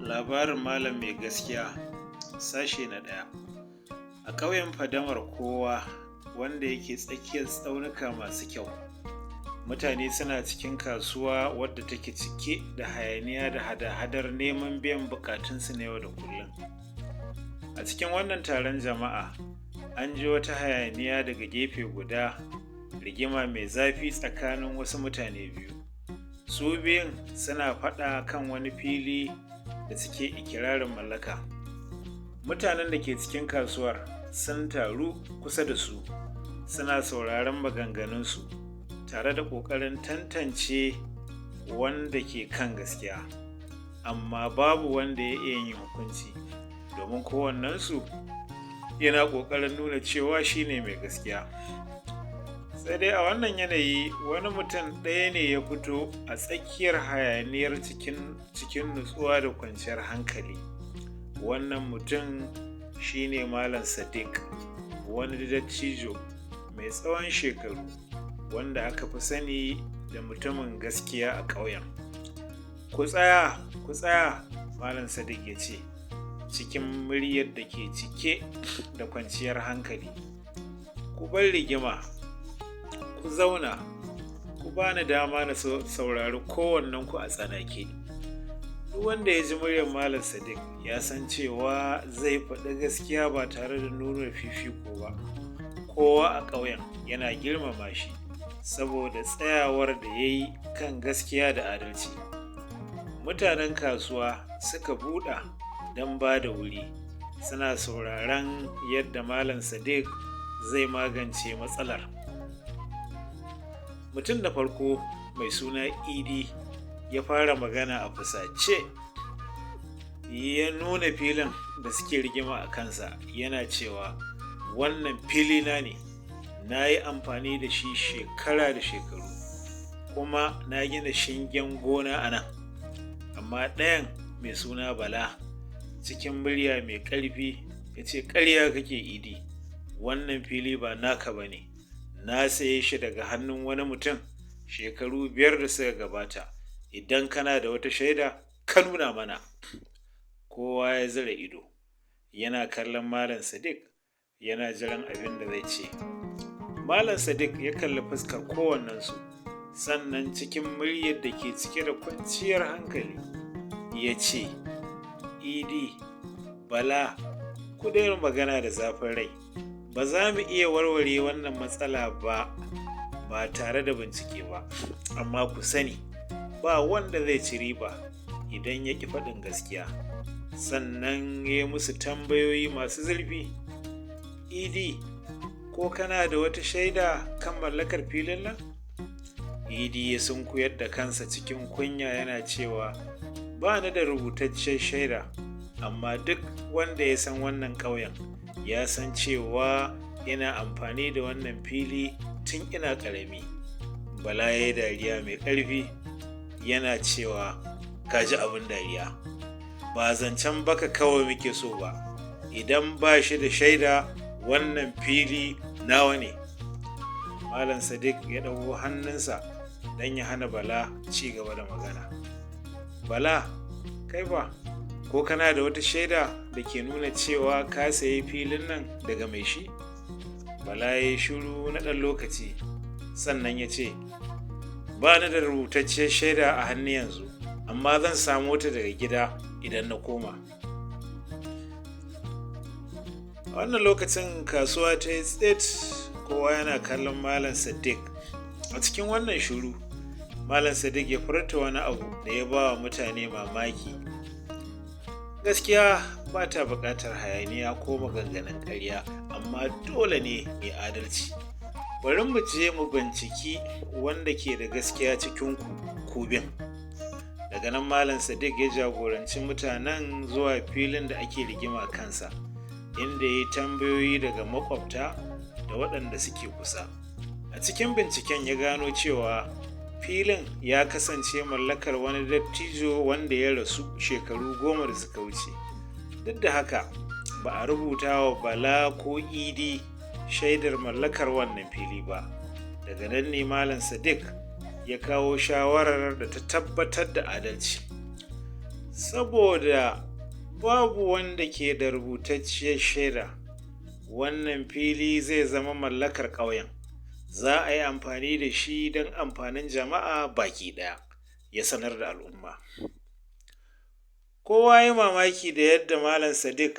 Labarin Malam Mai Gaskiya, sashe na ɗaya. A ƙauyen Fadamar Kowa, wanda yake tsakiyar tsaunuka masu kyau, mutane suna cikin kasuwa wadda take cike da hayaniya da hada-hadar neman biyan buƙatunsu na yau da kullum. A cikin wannan taron jama'a, an ji wata hayaniya daga gefe guda, rigima mai zafi tsakanin wasu mutane biyu. Su biyun suna faɗa kan wani fili da suke ikirarin mallaka. Mutanen da ke cikin kasuwar sun taru kusa da su, suna sauraron maganganunsu tare da ƙoƙarin tantance wanda ke kan gaskiya. Amma babu wanda ya iya yin hukunci, domin kowannensu yana ƙoƙarin nuna cewa shi ne mai gaskiya. Sai dai a wannan yanayi, wani mutum ɗaya ne ya fito a tsakiyar hayaniyar cikin nutsuwa da kwanciyar hankali. Wannan mutum shi ne Malam Sadiq, wani dattijo mai tsawon shekaru wanda aka fi sani da mutumin gaskiya a ƙauyen. "Ku tsaya, ku tsaya," Malam Sadiq ya ce cikin muryar da ke cike da kwanciyar hankali. "Ku bar rigima, ku zauna, ku ba ni dama na saurari kowannenku a tsanake." Duk wanda ya ji muryar Malam Sadiq ya san cewa zai faɗi gaskiya ba tare da nuna fifiko ba. Kowa a ƙauyen yana girmama shi saboda tsayawar da ya yi kan gaskiya da adalci. Mutanen kasuwa suka buɗa don ba da wuri, suna sauraron yadda Malam Sadiq zai magance matsalar. Mutum na farko, mai suna Idi, ya fara magana a fusace. Ya nuna filin da suke rigima a kansa, yana cewa, "Wannan filina ne, na yi amfani da shi shekara da shekaru, kuma na gina shingen gona a nan." Amma ɗayan, mai suna Bala, cikin murya mai ƙarfi ya ce, "Ƙarya kake, Idi, wannan fili ba naka ba ne. Na saye shi daga hannun wani mutum shekaru 5 da suka gabata. Idan kana da wata shaida, ka nuna mana." Kowa ya zura ido, yana kallon Malam Sadiq, yana jiran abin da zai ce. Malam Sadiq ya kalli fuskar kowannensu, sannan cikin muryar da ke cike da kwanciyar hankali ya ce, "Idi, Bala, ku daina magana da zafin rai. Ba za mu iya warware wannan matsala ba ba tare da bincike ba, amma ku sani, ba wanda zai ci riba idan ya ƙi faɗin gaskiya." Sannan ya yi musu tambayoyi masu zurfi. "Idi, ko kana da wata shaida kan mallakar filin nan?" Idi ya sunkuyar da kansa cikin kunya, yana cewa, "Ba ni da rubutaccen shaida, amma duk wanda ya san wannan ƙauyen ya san cewa ina amfani da wannan fili tun ina ƙarami." Bala ya yi dariya mai ƙarfi, yana cewa, "Ka ji abin dariya. Ba zancen baka kawai muke so ba. Idan ba shi da shaida, wannan fili nawa ne." Malam Sadiq ya ɗago hannunsa don ya hana Bala ci gaba da magana. "Bala, kai fa, ko kana da wata shaida da ke nuna cewa ka sayi filin nan daga mai shi?" Bala ya yi shiru na ɗan lokaci, sannan ya ce, "Ba ni da rubutacciyar shaida a hannu yanzu, amma zan samo ta daga gida idan na koma." A wannan lokacin kasuwa ta yi tsit, kowa yana kallon Malam Sadiq. A cikin wannan shiru, Malam Sadiq ya furta wani abu da ya ba wa mutane mamaki. "Gaskiya ba ta buƙatar hayaniya ko maganganun ƙarya, amma dole ne mu yi adalci. Bari mu je mu binciki wanda ke da gaskiya cikin ku biyun." Daga nan Malam Sadiq ya jagoranci mutanen zuwa filin da ake rigima kansa, inda ya yi tambayoyi daga maƙwabta da waɗanda suke kusa. A cikin binciken ya gano cewa filin ya kasance mallakar wani dattijo wanda ya rasu shekaru 10 da suka wuce. Duk da haka, ba a rubuta wa Bala ko Idi shaidar mallakar wannan fili ba. Daga nan ne Malam Sadiq ya kawo shawarar da ta tabbatar da adalci. Saboda babu wanda ke da rubutacciyar shaida, wannan fili zai zama mallakar ƙauyen. Za a yi amfani da shi don amfanin jama'a baki ɗaya, ya sanar da al'umma. Kowa ya yi mamaki da yadda Malam Sadiq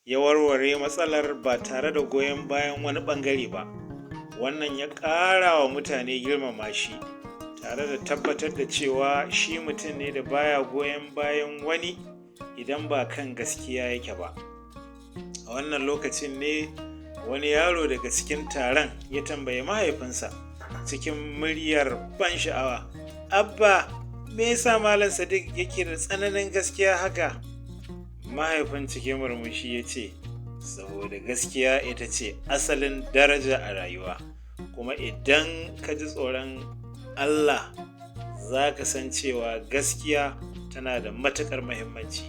ya warware matsalar ba tare da goyon bayan wani ɓangare ba. Wannan ya ƙara wa mutane girmama shi, tare da tabbatar da cewa shi mutum ne da baya goyon bayan wani idan ba kan gaskiya yake ba. A wannan lokacin ne wani yaro daga cikin taron ya tambayi mahaifinsa cikin muryar ban sha'awa, "Abba, me yasa Malam Sadiq yake da tsananin gaskiya haka?" Mahaifin cikin murmushi ya ce, "Saboda gaskiya ita ce asalin daraja a rayuwa, kuma idan ka ji tsoron Allah za ka san cewa gaskiya tana da matuƙar muhimmanci."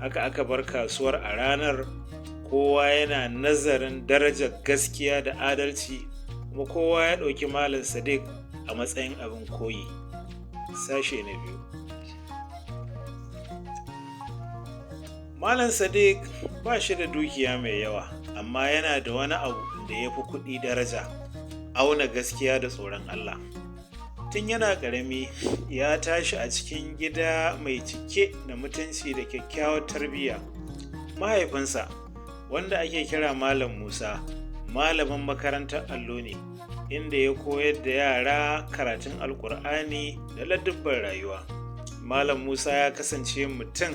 Haka aka bar kasuwar a ranar, kowa yana nazarin darajar gaskiya da adalci, kuma kowa ya ɗauki Malam Sadiq a matsayin abin koyi. Sashe na biyu. Malam Sadiq ba shi da dukiya mai yawa, amma yana da wani abu da ya fi kuɗi daraja: auna gaskiya da tsoron Allah. Tun yana ƙarami ya tashi a cikin gida mai cike da mutunci da kyakkyawar tarbiyya. Mahaifinsa, wanda ake kira Malam Musa, malamin makarantar allo ne, inda ya koyar da yara karatun Alƙur'ani da ladubban rayuwa. Malam Musa ya kasance mutum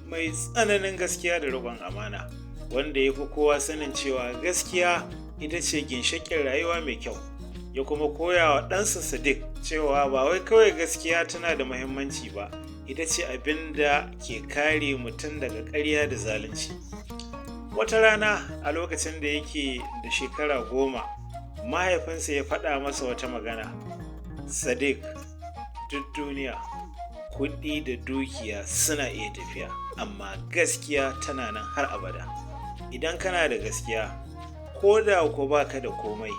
mai tsananin gaskiya da riƙon amana, wanda ya fi kowa sanin cewa gaskiya ita ce ginshiƙin rayuwa mai kyau. Ya kuma koya wa ɗansa Sadiq cewa ba wai kawai gaskiya tana da muhimmanci ba, ita ce abin da ke kare mutum daga ƙarya da zalunci. Wata rana a lokacin da yake da shekara 10, mahaifinsa ya faɗa masa wata magana: "Sadiq, duk duniya kuɗi da dukiya suna iya tafiya, amma gaskiya tana nan har abada. Idan kana da gaskiya, ko da ko baka da komai,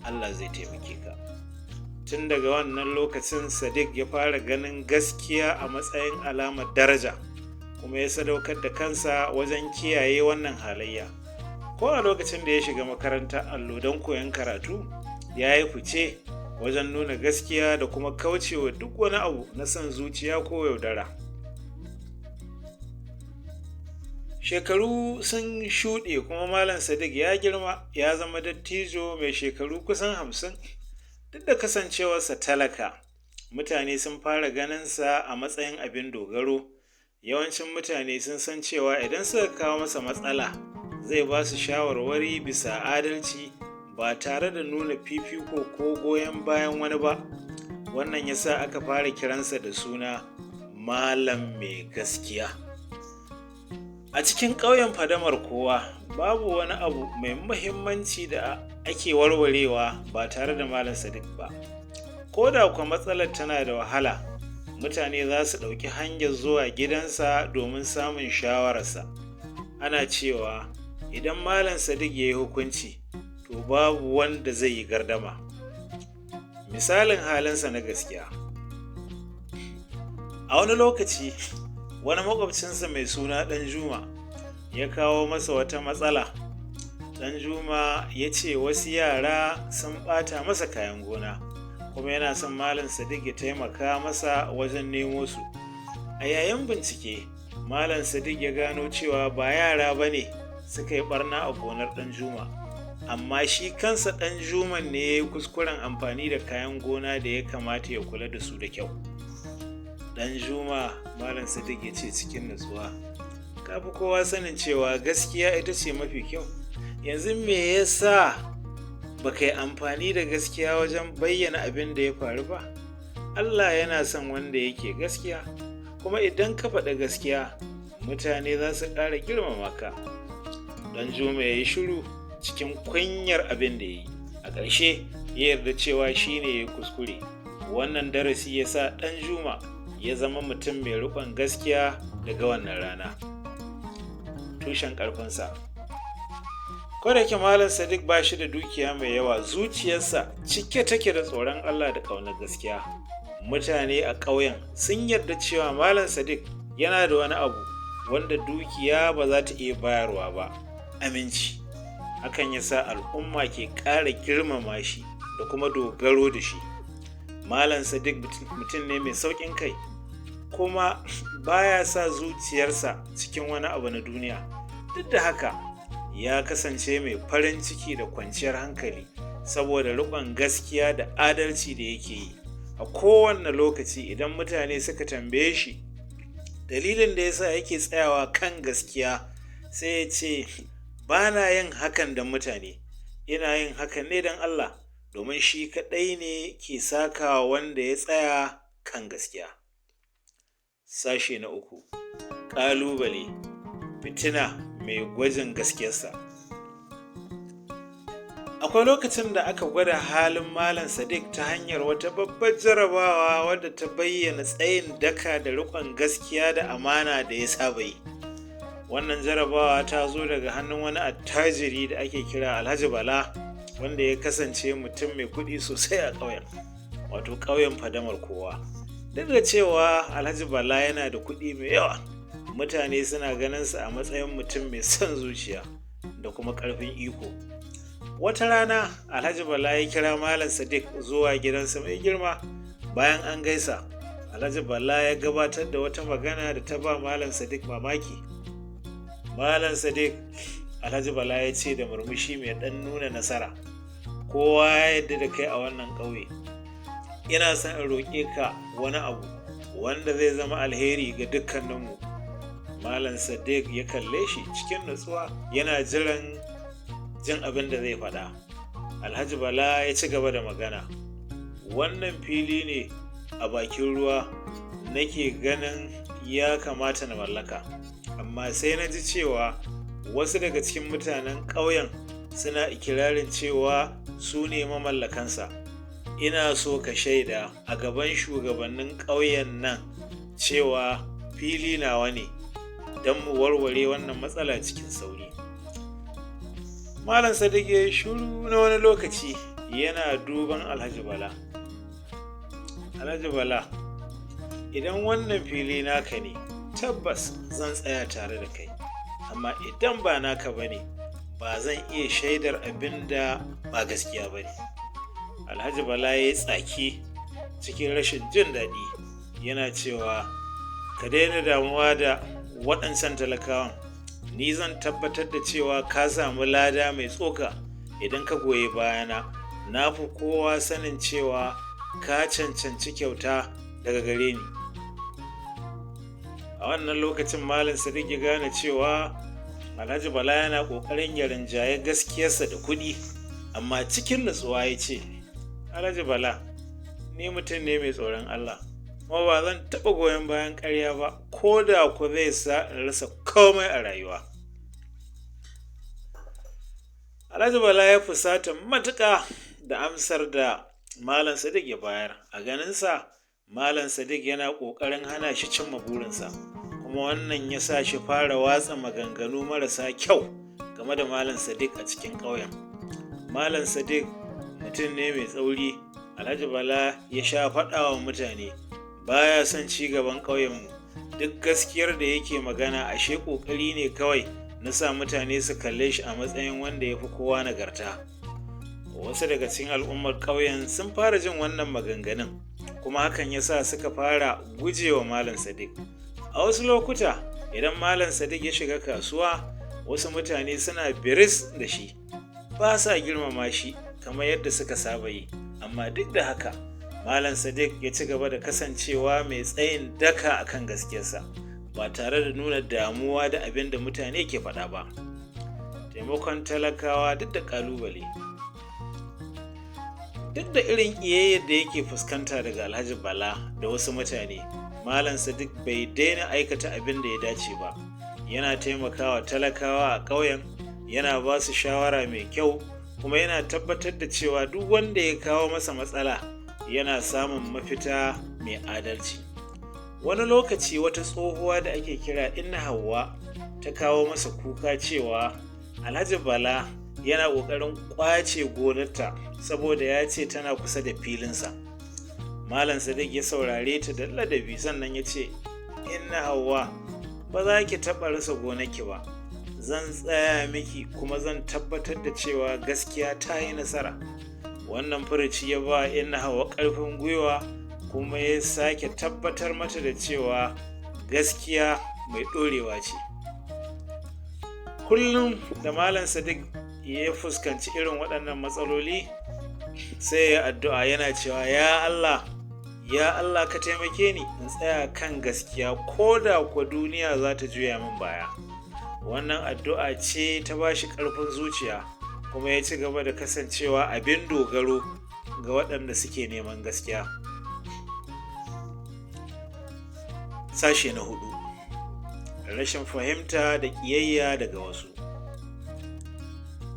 Allah zai taimake ka." Tun daga wannan lokacin Sadiq ya fara ganin gaskiya a matsayin alamar daraja, kuma ya sadaukar da kansa wajen kiyaye wannan halayya. Ko a lokacin da ya shiga makarantar allo don koyon karatu, ya yi fice wajen nuna gaskiya da kuma kaucewa duk wani abu na son zuciya ko yaudara. Shekaru sun shuɗe kuma Malam Sadiq ya girma ya zama dattijo mai shekaru kusan 50. Duk da kasancewarsa talaka, mutane sun fara ganinsa a matsayin abin dogaro. Yawancin mutane sun san cewa idan suka kawo masa matsala, zai ba su shawarwari bisa adalci ba tare da nuna fifiko ko goyon bayan wani ba. Wannan ya sa aka fara kiransa da suna Malam Mai Gaskiya. A cikin ƙauyen Fadamar Kowa, babu wani abu mai muhimmanci da ake warwarewa ba tare da Malam Sadiq ba. Ko da kuwa matsalar tana da wahala, mutane za su ɗauki hanyar zuwa gidansa domin samun shawararsa. Ana cewa idan Malam Sadiq ya yi hukunci, to babu wanda zai yi gardama. Misalin halinsa na gaskiya. A wani lokaci, wani maƙwabcinsa mai suna Ɗanjuma ya kawo masa wata matsala. Ɗanjuma ya ce wasu yara sun ɓata masa kayan gona, kuma yana son Malam Sadiq ya taimaka masa wajen nemo su. A yayin bincike, Malam Sadiq ya gano cewa ba yara ba ne suka yi ɓarna a gonar Ɗanjuma, amma shi kansa Ɗanjuman ne ya yi kuskuren amfani da kayan gona da ya kamata ya kula da su da kyau. "Ɗanjuma," Malam Sadiq ya ce cikin nutsuwa, "ka fi kowa sanin cewa gaskiya ita ce mafi kyau. Yanzu me yasa ba ka yi amfani da gaskiya wajen bayyana abin da ya faru ba? Allah yana son wanda yake gaskiya, kuma idan ka faɗi gaskiya, mutane za su ƙara girmama ka." Ɗanjuma ya yi shiru cikin kunyar abin da ya yi. A ƙarshe ya yarda cewa shi ne ya yi kuskure. Wannan darasi ya sa Ɗanjuma ya zama mutum mai riƙon gaskiya daga wannan rana. Tushen ƙarfinsa. Ko da yake Malam Sadiq ba shi da dukiya mai yawa, zuciyarsa cike take da tsoron Allah da ƙaunar gaskiya. Mutane a ƙauyen sun yarda cewa Malam Sadiq yana da wani abu wanda dukiya ba za ta iya bayarwa ba: aminci. Hakan ya sa al'umma ke ƙara girmama shi da kuma dogaro da shi. Malam Sadiq mutum ne mai sauƙin kai, kuma baya sa zuciyarsa cikin wani abu na duniya. Duk da haka, ya kasance mai farin ciki da kwanciyar hankali saboda riƙon gaskiya da adalci da yake yi. A kowane lokaci idan mutane suka tambaye shi dalilin da yasa yake tsayawa kan gaskiya, sai ya ce, "Ba na yin hakan don mutane, ina yin hakan ne don Allah, domin shi kaɗai ne ke sakawa wanda ya tsaya kan gaskiya." Sashe na uku: Ƙalubale, fitina mai gwajin gaskiyarsa. Akwai lokacin da aka gwada halin Malam Sadiq ta hanyar wata babbar jarabawa wadda ta bayyana tsayin daka da riƙon gaskiya da amana da ya saba yi. Wannan jarabawa ta zo daga hannun wani attajiri da ake kira Alhaji Bala, wanda ya kasance mutum mai kuɗi sosai a ƙauyen, wato ƙauyen Fadamar Kowa. Duk da cewa Alhaji Bala yana da kuɗi mai yawa, mutane suna ganinsa a matsayin mutum mai son zuciya da kuma ƙarfin iko. Wata rana Alhaji Bala ya kira Malam Sadiq zuwa gidansa mai girma. Bayan an gaisa, Alhaji Bala ya gabatar da wata magana da ta ba Malam Sadiq mamaki. "Malam Sadiq," Alhaji Bala ya ce da murmushi mai ɗan nuna nasara, "kowa ya yarda da kai a wannan ƙauye. Ina son in roƙe ka wani abu wanda zai zama alheri ga dukkaninmu." Malam Sadiq ya kalle shi cikin nutsuwa, yana jiran jin abin da zai faɗa. Alhaji Bala ya ci gaba da magana. "Wannan fili ne a bakin ruwa nake ganin ya kamata na mallaka, amma sai na ji cewa wasu daga cikin mutanen ƙauyen suna ikirarin cewa su ne mamallakansa. Ina so ka shaida a gaban shugabannin ƙauyen nan cewa fili nawa ne, don mu warware wannan matsala cikin sauri." Malam Sadiq ya yi shiru na wani lokaci yana duban Alhaji Bala. "Alhaji Bala, idan wannan fili naka ne, tabbas zan tsaya tare da kai, amma idan ba naka ba ne, ba zan iya shaidar abin da ba gaskiya ba ne." Alhaji Bala ya yi tsaki cikin rashin jin daɗi, yana cewa, "Ka daina damuwa da waɗancan talakawan. Ni zan tabbatar da cewa ka samu lada mai tsoka idan ka goyi bayana. Na fi kowa sanin cewa ka cancanci kyauta daga gare ni." A wannan lokacin Malam Sadiq ya gane cewa Alhaji Bala yana ƙoƙarin ya rinjaye gaskiyarsa da kuɗi, amma cikin nutsuwa ya ce, "Alhaji Bala, ni mutum ne mai tsoron Allah, kuma ba zan taɓa goyon bayan ƙarya ba, ko da ku zai sa in rasa komai a rayuwa." Alhaji Bala ya fusata matuƙa da amsar da Malam Sadiq ya bayar. A ganinsa, Malam Sadiq yana ƙoƙarin hana shi cimma burinsa, kuma wannan ya sa shi fara watsa maganganu marasa kyau game da Malam Sadiq a cikin ƙauyen. Malam Sadiq mutum ne mai tsauri, Alhaji Bala ya sha faɗa wa mutane, baya son ci gaban ƙauyenmu. Duk gaskiyar da yake magana ashe ƙoƙari ne kawai na sa mutane su kalle shi a matsayin wanda ya fi kowa nagarta. Wasu daga cikin al'ummar ƙauyen sun fara jin wannan maganganun, kuma hakan ya sa suka fara gujewa Malam Sadiq. A wasu lokuta, idan Malam Sadiq ya shiga kasuwa, wasu mutane suna biris da shi, ba sa girmama shi kamar yadda suka saba yi. Amma duk da haka, Malam Sadiq ya ci gaba da kasancewa mai tsayin daka akan gaskiyarsa, ba tare da nuna damuwa da abin da mutane ke faɗa ba. Taimakon talakawa duk da ƙalubale. Duk da irin ƙiyayyar da yake fuskanta daga Alhaji Bala da wasu mutane, Malam Sadiq bai daina aikata abin da ya dace ba. Yana taimakawa talakawa a ƙauyen, yana ba su shawara mai kyau, kuma yana tabbatar da cewa duk wanda ya kawo masa matsala yana samun mafita mai adalci. Wani lokaci wata tsohuwa da ake kira Inna Hauwa ta kawo masa kuka cewa Alhaji Bala yana ƙoƙarin ƙwace gonarta saboda ya ce tana kusa da filinsa. Malam Sadiq ya saurare ta da ladabi, sannan ya ce, Inna Hauwa, ba za ki taɓa rasa gonaki ba. Zan tsaya miki kuma zan tabbatar da cewa gaskiya ta yi nasara." Wannan furuci ya ba Inna Hauwa ƙarfin gwiwa kuma ya sake tabbatar mata da cewa gaskiya mai ɗorewa ce. Kullum da Malam Sadiq ya fuskanci irin waɗannan matsaloli, sai ya addu'a yana cewa, "Ya Allah, ya Allah, ka taimake ni in tsaya kan gaskiya ko da kuwa duniya za ta juya min baya." Wannan addu'a ce ta ba shi ƙarfin zuciya kuma ya ci gaba da kasancewa abin dogaro ga waɗanda suke neman gaskiya. Sashe na hudu: rashin fahimta da ƙiyayya daga wasu.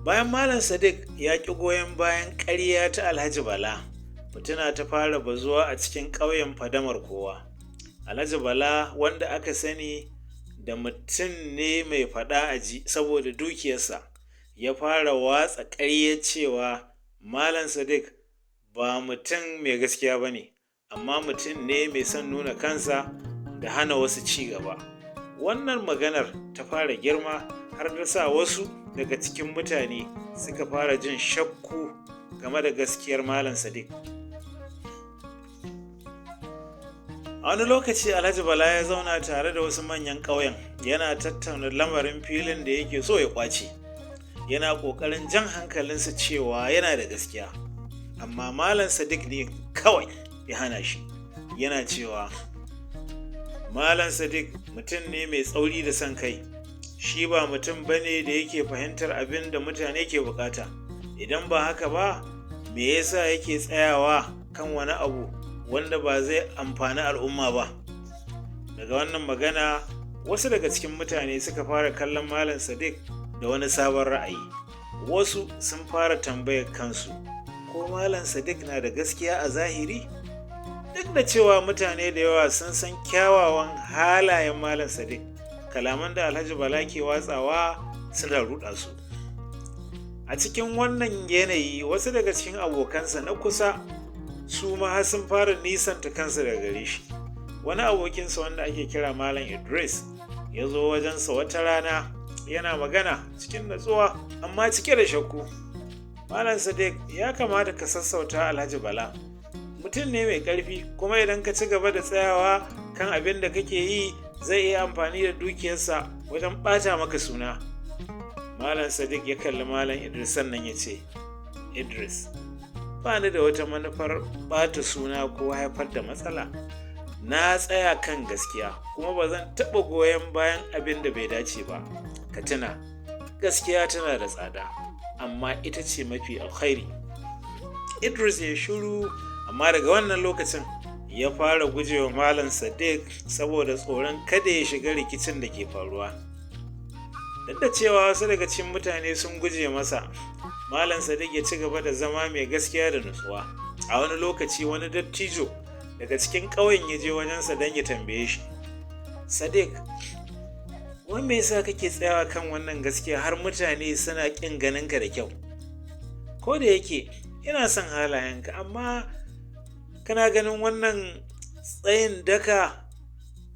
Bayan Malam Sadiq ya ƙi goyon bayan ƙarya ta Alhaji Bala, fitina ta fara bazuwa a cikin ƙauyen Fadamar Kowa. Alhaji Bala, wanda aka sani da mutum ne mai faɗa aji saboda dukiyarsa, ya fara watsa ƙarya cewa Malam Sadiq ba mutum mai gaskiya ba ne, amma mutum ne mai son nuna kansa da hana wasu ci gaba. Wannan maganar ta fara girma har ta sa wasu daga cikin mutane suka fara jin shakku game da gaskiyar Malam Sadiq. A wani lokaci, Alhaji Bala ya zauna tare da wasu manyan ƙauyen yana tattauna lamarin filin da yake so ya ƙwace. Yana ƙoƙarin jan hankalinsu cewa yana da gaskiya, amma Malam Sadiq ne kawai ya hana shi. Yana cewa, "Malam Sadiq mutum ne mai tsauri da son kai. Shi ba mutum ba ne da yake fahimtar abin da mutane ke bukata. Idan ba haka ba, me yasa yake tsayawa kan wani abu wanda ba zai amfani al'umma ba?" Daga wannan magana, wasu daga cikin mutane suka fara kallon Malam Sadiq da wani sabon ra'ayi. Wasu sun fara tambayar kansu ko Malam Sadiq na da gaskiya a zahiri. Duk da cewa mutane da yawa sun san kyawawan halayen Malam Sadiq, kalaman da Alhaji Bala ke watsawa suna ruɗa su. A cikin wannan yanayi, wasu daga cikin abokansa na kusa su ma har sun fara nisanta kansu daga gare shi. Wani abokinsa wanda ake kira Malam Idris ya zo wajensa wata rana yana magana cikin natsuwa amma cike da shakku. "Malam Sadiq, ya kamata ka sassauta Alhaji Bala. Mutum ne mai ƙarfi, kuma idan ka ci gaba da tsayawa kan abin da kake yi, zai iya amfani da dukiyarsa wajen ɓata maka suna." Malam Sadiq ya kalli Malam Idris sannan ya ce, "Idris, ba ni da wata manufar ɓata suna ko haifar da matsala. Na tsaya kan gaskiya kuma ba zan taɓa goyon bayan abin da bai dace ba. Ka tuna, gaskiya tana da tsada, amma ita ce mafi alkhairi." Idris ya shiru, amma daga wannan lokacin ya fara gujewa Malam Sadiq saboda tsoron kada ya shiga rikicin da ke faruwa. Duk da cewa wasu daga cikin mutane sun guje masa, Malam Sadiq ya ci gaba da zama mai gaskiya da nutsuwa. A wani lokaci, wani dattijo daga cikin ƙauyen ya je wajensa don ya tambaye shi, "Sadiq, wai me yasa kake tsayawa kan wannan gaskiya har mutane suna ƙin ganinka da kyau? Ko da yake ina son halayenka, amma kana ganin wannan tsayin daka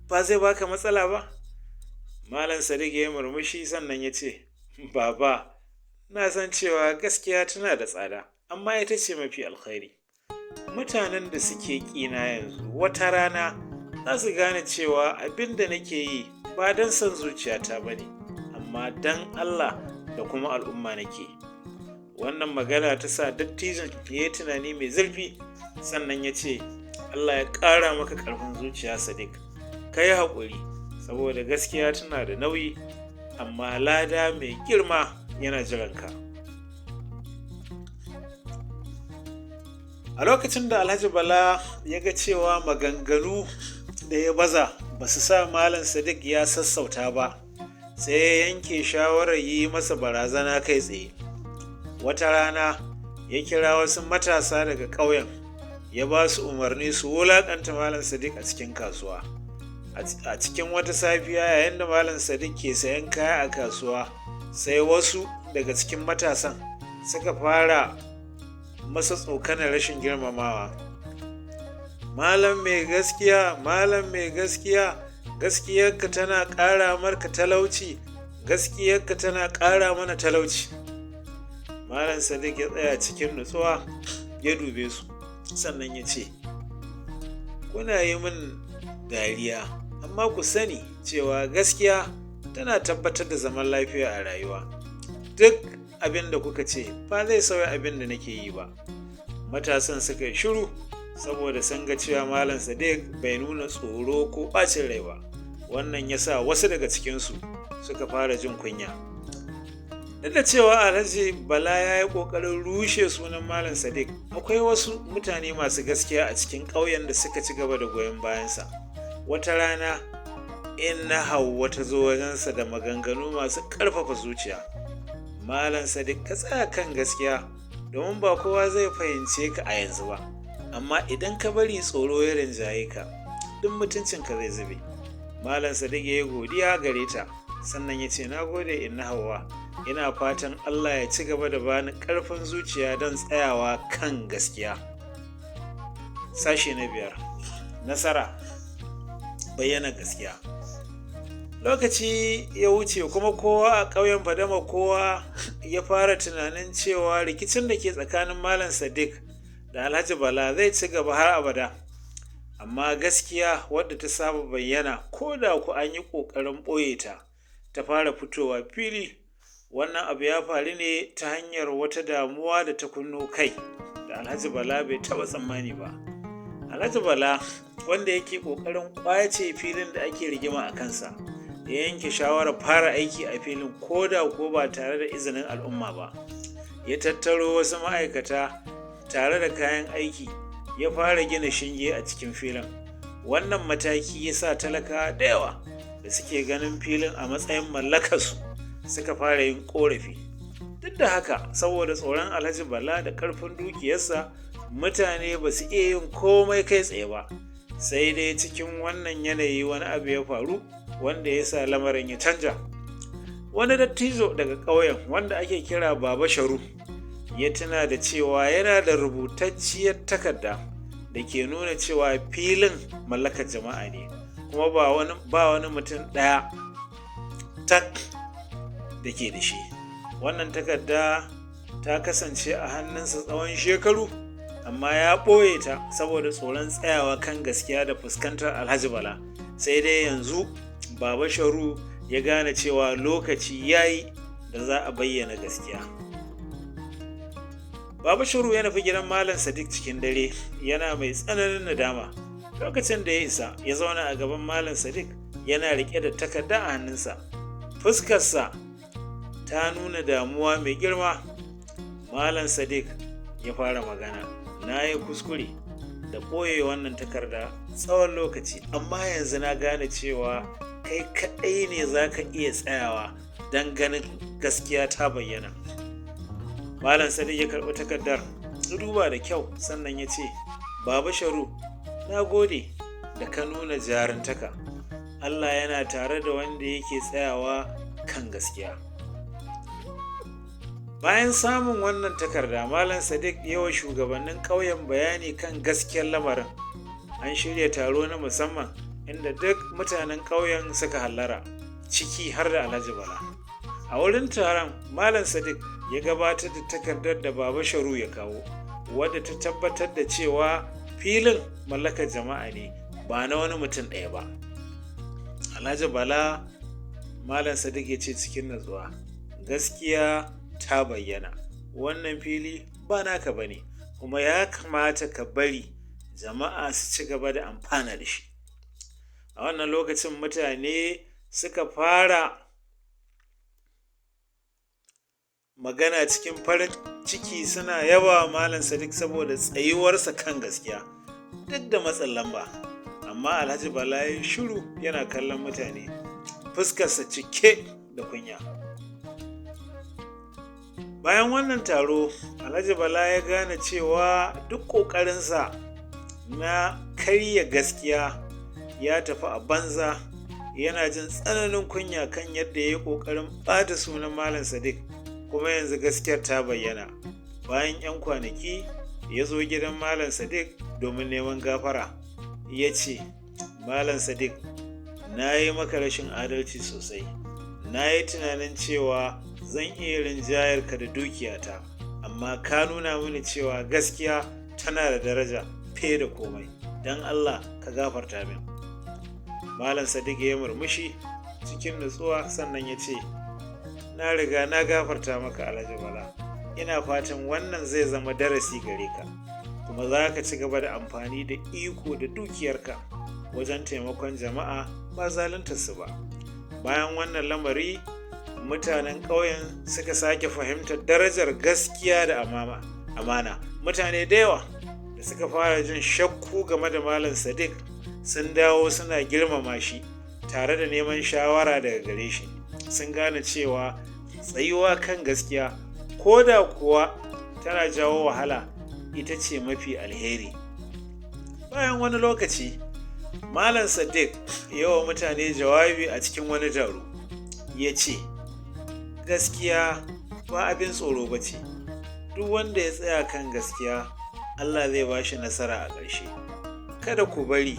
ba zai baka matsala ba?" Malam Sadiq ya yi murmushi sannan ya ce, "Baba, na san cewa gaskiya tana da tsada, amma ita ce mafi alkhairi. Mutanen da suke ƙina yanzu, wata rana za su gane cewa abin da nake yi ba don son zuciyata ba ne, amma don Allah da kuma al'umma nake." Wannan magana ta sa dattijon ya yi tunani mai zurfi sannan ya ce, "Allah ya ƙara maka ƙarfin zuciya, Sadiq. Ka yi haƙuri, saboda gaskiya tana da nauyi, amma lada mai girma yana jiranka." A lokacin da Alhaji Bala ya ga cewa maganganu da ya baza ba su sa Malam Sadiq ya sassauta ba, sai ya yanke shawarar yi masa barazana kai tsaye. Wata rana ya kira wasu matasa daga ƙauyen ya ba su umarni su wulaƙanta Malam Sadiq a cikin kasuwa. A cikin wata safiya, yayin da Malam Sadiq ke sayan kaya a kasuwa, sai wasu daga cikin matasan suka fara masa tsokanar rashin girmamawa. "Malam mai gaskiya, malam mai gaskiya, Gaskiyarka tana ƙara marka talauci, gaskiyarka tana ƙara mana talauci." Malam Sadiq ya tsaya cikin nutsuwa, ya dube su, sannan ya ce, "Kuna yi min dariya, amma ku sani cewa gaskiya tana tabbatar da zaman lafiya a rayuwa. Duk abin da kuka ce ba zai sauya abin da nake yi ba." Matasan suka yi shiru saboda sun ga cewa Malam Sadiq bai nuna tsoro ko ɓacin rai ba. Wannan ya sa wasu daga cikinsu suka fara jin kunya. Duk da cewa Alhaji Bala ya yi ƙoƙarin rushe sunan Malam Sadiq, akwai wasu mutane masu gaskiya a cikin ƙauyen da suka ci gaba da goyon bayansa. Wata rana, Inna Hauwa ta zo wajensa da maganganu masu ƙarfafa zuciya. "Malam Sadiq, ka tsaya kan gaskiya, domin ba kowa zai fahimce ka a yanzu ba. Amma idan ka bari tsoro ya rinjaye ka, duk mutuncinka zai zube." Malam Sadiq ya yi godiya gare ta, sannan ya ce, "Na gode, Inna Hauwa. Ina fatan Allah ya ci gaba da bani ƙarfin zuciya don tsayawa kan gaskiya." Sashe na biyar: Nasara, bayyana gaskiya. Lokaci ya wuce, kuma kowa a ƙauyen Fadama kowa ya fara tunanin cewa rikicin da ke tsakanin Malam Sadiq da Alhaji Bala zai ci gaba har abada. Amma gaskiya, wadda ta saba bayyana ko da ku an yi ƙoƙarin ɓoye ta, ta fara fitowa fili. Wannan abu ya faru ne ta hanyar wata damuwa da ta kunno kai da Alhaji Bala bai taɓa tsammani ba. Alhaji Bala, wanda yake ƙoƙarin ƙwace filin da ake rigima a kansa, ya yanke shawarar fara aiki a filin ko da ko ba tare da izinin al'umma ba. Ya tattaro wasu ma'aikata tare da kayan aiki, ya fara gina shinge a cikin filin. Wannan mataki ya sa talaka da yawa da suke ganin filin a matsayin mallakarsu suka fara yin ƙorafi. Duk da haka, saboda tsoron Alhaji Bala da ƙarfin dukiyarsa, mutane ba su iya yin komai kai tsaye ba. Sai dai cikin wannan yanayi wani abu ya faru wanda ya sa lamarin ya canja. Wani dattijo daga ƙauyen wanda ake kira Baba Sharu ya tuna da cewa yana da rubutacciyar takarda da ke nuna cewa filin mallakar jama'a ne, kuma ba wani mutum ɗaya tak da ke da shi. Wannan takarda ta kasance a hannunsa tsawon shekaru, amma ya ɓoye ta saboda tsoron tsayawa kan gaskiya da fuskantar Alhaji Bala. Sai dai yanzu Baba Sharu ya gane cewa lokaci ya yi da za a bayyana gaskiya. Baba Sharu ya nufi gidan Malam Sadiq cikin dare, yana mai tsananin nadama. Lokacin da ya isa, ya zauna a gaban Malam Sadiq yana riƙe da takarda a hannunsa. Fuskarsa ta nuna damuwa mai girma. Malam Sadiq ya fara magana: "Na yi kuskure da ɓoye wannan takarda tsawon lokaci, amma yanzu na gane cewa kai kaɗai ne za ka iya tsayawa don ganin gaskiya ta bayyana." Malam Sadiq ya karɓi takardar, ya duba da kyau, sannan ya ce, "Baba Sharu, na gode da ka nuna jaruntaka. Allah yana tare da wanda yake tsayawa kan gaskiya." Bayan samun wannan takarda, Malam Sadiq ya wa shugabannin ƙauyen bayani kan gaskiyar lamarin. An shirya taro na musamman inda duk mutanen ƙauyen suka hallara, ciki har da Alhaji Bala. A wurin taron, Malam Sadiq ya gabatar da takardar da Baba Sharu ya kawo, wadda ta tabbatar da cewa filin mallakar jama'a ne, ba na wani mutum ɗaya ba. "Alhaji Bala," Malam Sadiq ya ce cikin natsuwa, "gaskiya ta bayyana. Wannan fili ba naka ba ne, kuma ya kamata ka bari jama'a su ci gaba da amfana da shi." A wannan lokacin mutane suka fara magana cikin farin ciki, suna yaba Malam Sadiq saboda tsayuwarsa kan gaskiya duk da matsin lamba. Amma Alhaji Bala ya shiru yana kallon mutane, fuskarsa cike da kunya. Bayan wannan taro, Alhaji Bala ya gane cewa duk ƙoƙarinsa na karya gaskiya ya tafi a banza. Yana jin tsananin kunya kan yadda ya yi ƙoƙarin ɓata sunan Malam Sadiq, kuma yanzu gaskiyar ta bayyana. Bayan 'yan kwanaki, ya zo gidan Malam Sadiq domin neman gafara. Ya ce, "Malam Sadiq, Na yi maka rashin adalci sosai. Na yi tunanin cewa zan iya rinjayar ka da dukiyata, amma ka nuna mini cewa gaskiya tana da daraja fiye da komai. Don Allah ka gafarta min." Malam Sadiq ya murmushi cikin nutsuwa, sannan ya ce, "Na riga na gafarta maka, Alhaji Bala. Ina fatan wannan zai zama darasi gare ka, kuma za ka ci gaba da amfani da iko da dukiyarka wajen taimakon jama'a, ba zaluntarsu ba." Bayan wannan lamari, mutanen ƙauyen suka sake fahimtar darajar gaskiya da amana. Mutane da yawa da suka fara jin shakku game da Malam Sadiq sun dawo suna girmama shi tare da neman shawara daga gare shi. Sun gane cewa tsayuwa kan gaskiya, ko da kuwa tana jawo wahala, ita ce mafi alheri. Bayan wani lokaci, Malam Sadiq ya wa mutane jawabi a cikin wani taro. Ya ce, "Gaskiya ba abin tsoro ba ce. Duk wanda ya tsaya kan gaskiya, Allah zai ba shi nasara a ƙarshe. Kada ku bari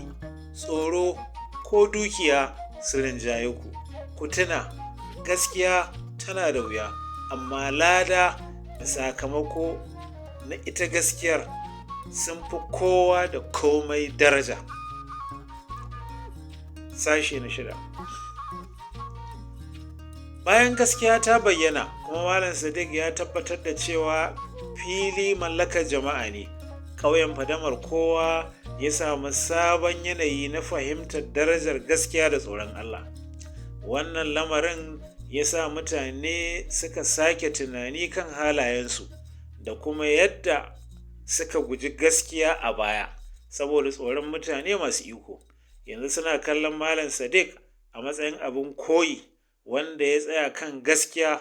tsoro ko dukiya su rinjaye ku. Ku tuna, gaskiya tana da wuya, amma lada da sakamako na ita gaskiyar sun fi kowa da komai daraja." Sashe na shida. Bayan gaskiya ta bayyana kuma Malam Sadiq ya tabbatar da cewa fili mallakar jama'a ne, ƙauyen Fadamar Kowa ya samu sabon yanayi na fahimtar darajar gaskiya da tsoron Allah. Wannan lamarin ya sa mutane suka sake tunani kan halayensu da kuma yadda suka guji gaskiya a baya saboda tsoron mutane masu iko. Yanzu suna kallon Malam Sadiq a matsayin abin koyi wanda ya tsaya kan gaskiya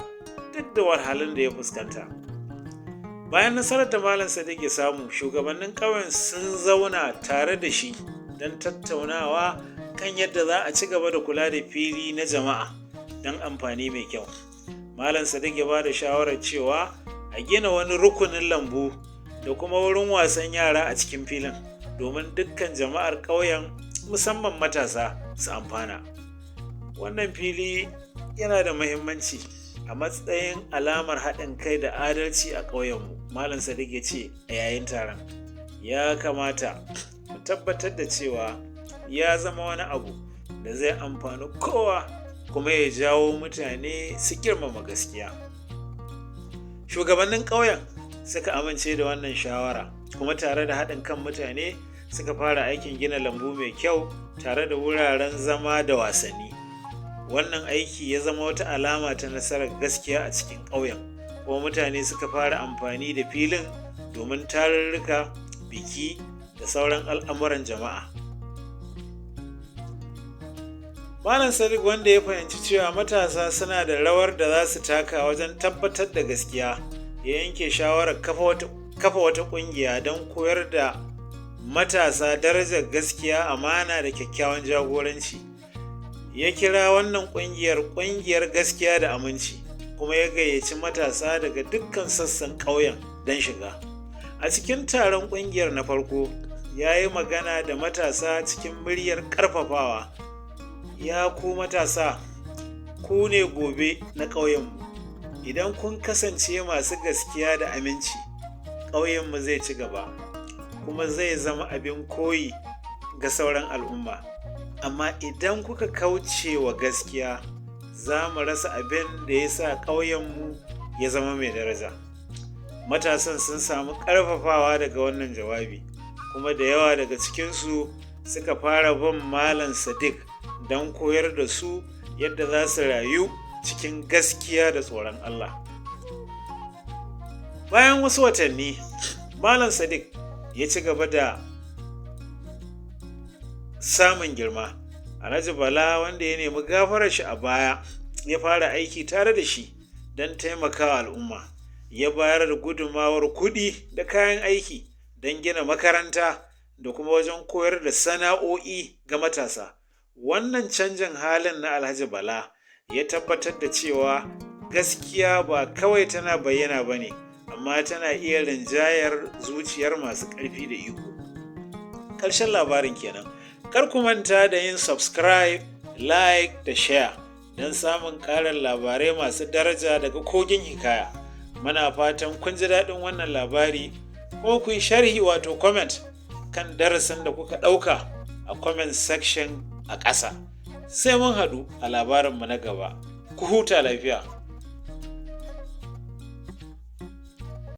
duk da wahalhalun da ya fuskanta. Bayan nasarar da Malam Sadiq ya samu, shugabannin ƙauyen sun zauna tare da shi don tattaunawa kan yadda za a ci gaba da kula da fili na jama'a don amfani mai kyau. Malam Sadiq ya ba da shawarar cewa a gina wani rukunin lambu da kuma wurin wasan yara a cikin filin domin dukkan jama'ar ƙauyen, musamman matasa, su amfana. "Wannan fili yana da muhimmanci a matsayin alamar haɗin kai da adalci a ƙauyenmu," Malam Sadiq ya ce a yayin taron. "Ya kamata mu tabbatar da cewa ya zama wani abu da zai amfani kowa kuma ya jawo mutane su girmama gaskiya." Shugabannin ƙauyen suka amince da wannan shawara, kuma tare da haɗin kan mutane suka fara aikin gina lambu mai kyau tare da wuraren zama da wasanni. Wannan aiki ya zama wata alama ta nasarar gaskiya a cikin ƙauyen, kuma mutane suka fara amfani da filin domin tarurruka, biki da sauran al'amuran jama'a. Malam Sadiq, wanda ya fahimci cewa matasa suna da rawar da za su taka wajen tabbatar da gaskiya, ya yanke shawarar kafa wata ƙungiya don koyar da matasa darajar gaskiya, amana da kyakkyawan jagoranci. Ya kira wannan ƙungiyar Ƙungiyar Gaskiya da Aminci, kuma ya gayyaci matasa daga dukkan sassan ƙauyen don shiga. A cikin taron ƙungiyar na farko, ya yi magana da matasa cikin muryar ƙarfafawa. "Ya ku matasa, ku ne gobe na ƙauyenmu. Idan kun kasance masu gaskiya da aminci, ƙauyenmu zai ci gaba, kuma zai zama abin koyi ga sauran al'umma. Amma idan kuka kauce wa gaskiya, za mu rasa abin da ya sa ƙauyenmu ya zama mai daraja." Matasan sun samu ƙarfafawa daga wannan jawabi, kuma da yawa daga cikinsu suka fara bin Malam Sadiq don koyar da su yadda za su rayu cikin gaskiya da tsoron Allah. Bayan wasu watanni, Malam Sadiq ya ci gaba da samun girma. Alhaji Bala, wanda ya nemi gafarar shi a baya, ya fara aiki tare da shi don taimakawa al'umma. Ya bayar da gudunmawar kuɗi da kayan aiki don gina makaranta da kuma wajen koyar da sana'o'i ga matasa. Wannan canjin halin na Alhaji Bala ya tabbatar da cewa gaskiya ba kawai tana bayyana ba ne, amma tana iya rinjayar zuciyar masu ƙarfi da iko. Ƙarshen labarin kenan. Kar ku manta da yin subscribe. like da share don samun ƙarin labarai masu daraja daga Kogin Hikaya. Muna fatan kun ji daɗin wannan labari, kuma ku yi sharhi, wato comment, kan darasin da kuka ɗauka a comment section a ƙasa. Sai mun haɗu a labarinmu na gaba. Ku huta lafiya.